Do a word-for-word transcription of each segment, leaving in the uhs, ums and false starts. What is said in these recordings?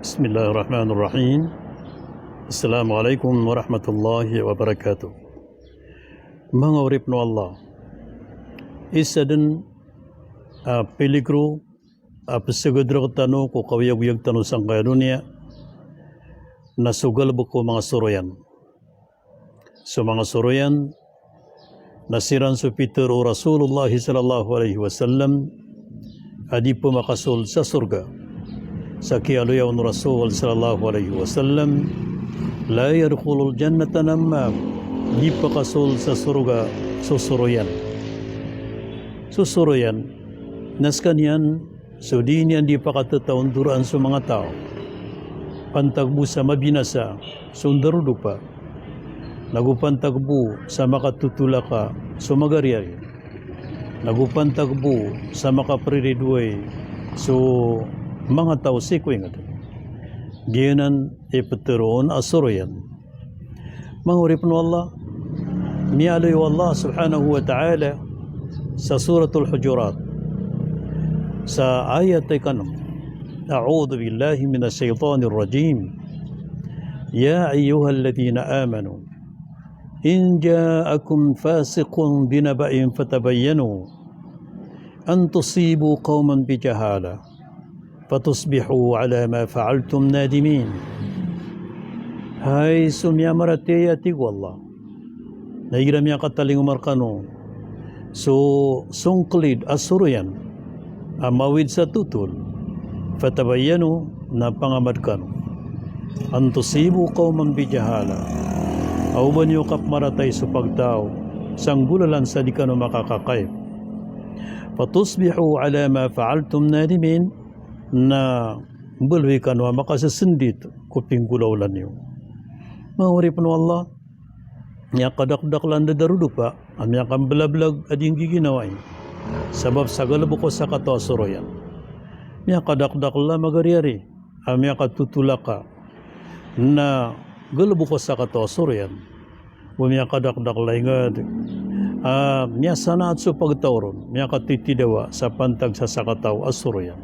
Bismillahirrahmanirrahim. Assalamualaikum warahmatullahi wabarakatuh. Manga oripn o Allah, isa dn a piligro a psgd rktano ko kaoyagoyag tano sangkaya doniya na so galbk o manga soroyan. So manga soroyan na siran so pitharo o Rasulullah sallallahu alaihi wasallam a di pmakasold sa sorga. Sa kiyaaloya on o Rasul sallallahu alaihi wasallam, "La yadkhulul jannata namam." Di pakasold sa sorga so soroyan. So soroyan na skaniyan so di niyan di pakatataondoraan so manga taw. Pantag bo sa mabinasa so ndarodopa, nago pantag bo sa makatotolaka so magariyari, nago pantag bo sa makapriridoay so manga taw sii ko ingd. Giyanan i ptharoon a soroyan. Manga oripn o Allah, miyaaloy o Allah subhanahu wa ta'ala sa Suratul Hujurat, sa ayat a ikanem, "A'udhu billahi minash shaytanir rajim. Ya ayyuhalladhina amanu, in ja'akum fasiqun binaba'in fatabayyanu an tusibu qawman bijahalah, fatusbihu ala ma fa'altum nadimin." Hay so miyamaratiyaya, tig o Allah, na igira miyakatalingoma rkano so songklid a soroyan a mawid sa totol, fatabayyanu, na pangamad kano, an tusibu qawman bijahalah, a oba niyo kapmaratay so pagtaw sa nggolalan sa di kano makakakay. Fatusbihu ala ma fa'altum nadimin, na mbaloy kano a makasesendit ko pinggolawla niyo. Manga oripn o Allah, miyakadakdakl a ndadarodopa a miyakamblablag a di nggiginawai sabap sa galbk o sakataw a soroyan. Miyakadakdakl a magariyari a miyakatotolaka na galbk o sakataw a soroyan. Bo miyakadakdakl a ingd a miyasanaat so pagtaw ron, miyakatitidawa sa pantag sa sakataw a soroyan.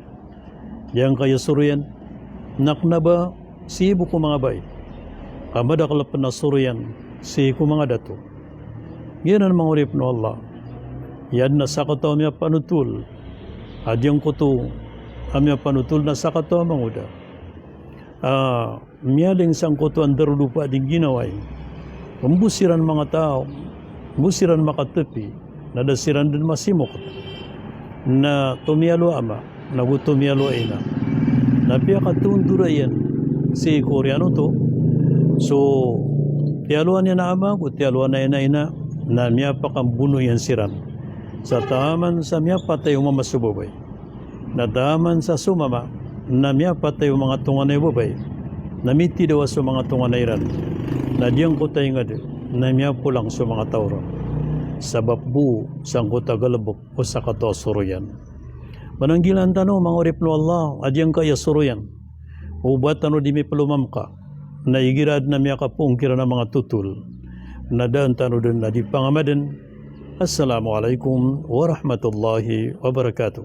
Giyangkaya soroyan na kna ba sii bo ko manga bai, ka madakl pn a soroyan sii ko manga dato. Giyanan, manga oripn o Allah, aya dn a sakataw a miyapanotol a giyangkoto a miyapanotol na sakataw a mangoda a miyaling sangkoto a ndarodopa a di ngginawai. Mbo siran manga taw, mbo siran makatpi, na da siran dn masimokt. Na tomiyalo a ama, nago tomiyalo a ina, na piyakatondora iyan sii ko oriyan oto so tiyaloan iyan a ama ago tiyaloan iyan a ina, na miyapakambono iyan siran sa taman sa miyapatay o mama so babay. Na taman sa so mama na miyapatay o manga tonganay a babay, na mitidawa so manga tonganay iran, na giyangkoto a ingd na miyapolang so manga taw ron. Sabap bo sangkoto a galbk o sakataw a soroyan. Pananggilaan tano, manga oripn o Allah, a giyangkaya soroyan, o ba tano di miplomamka, na igira adn a miyakapoon kiran a manga totol, na daan tano dn a di pangamadan. Assalamu alaikum warahmatullahi wabarakatuh.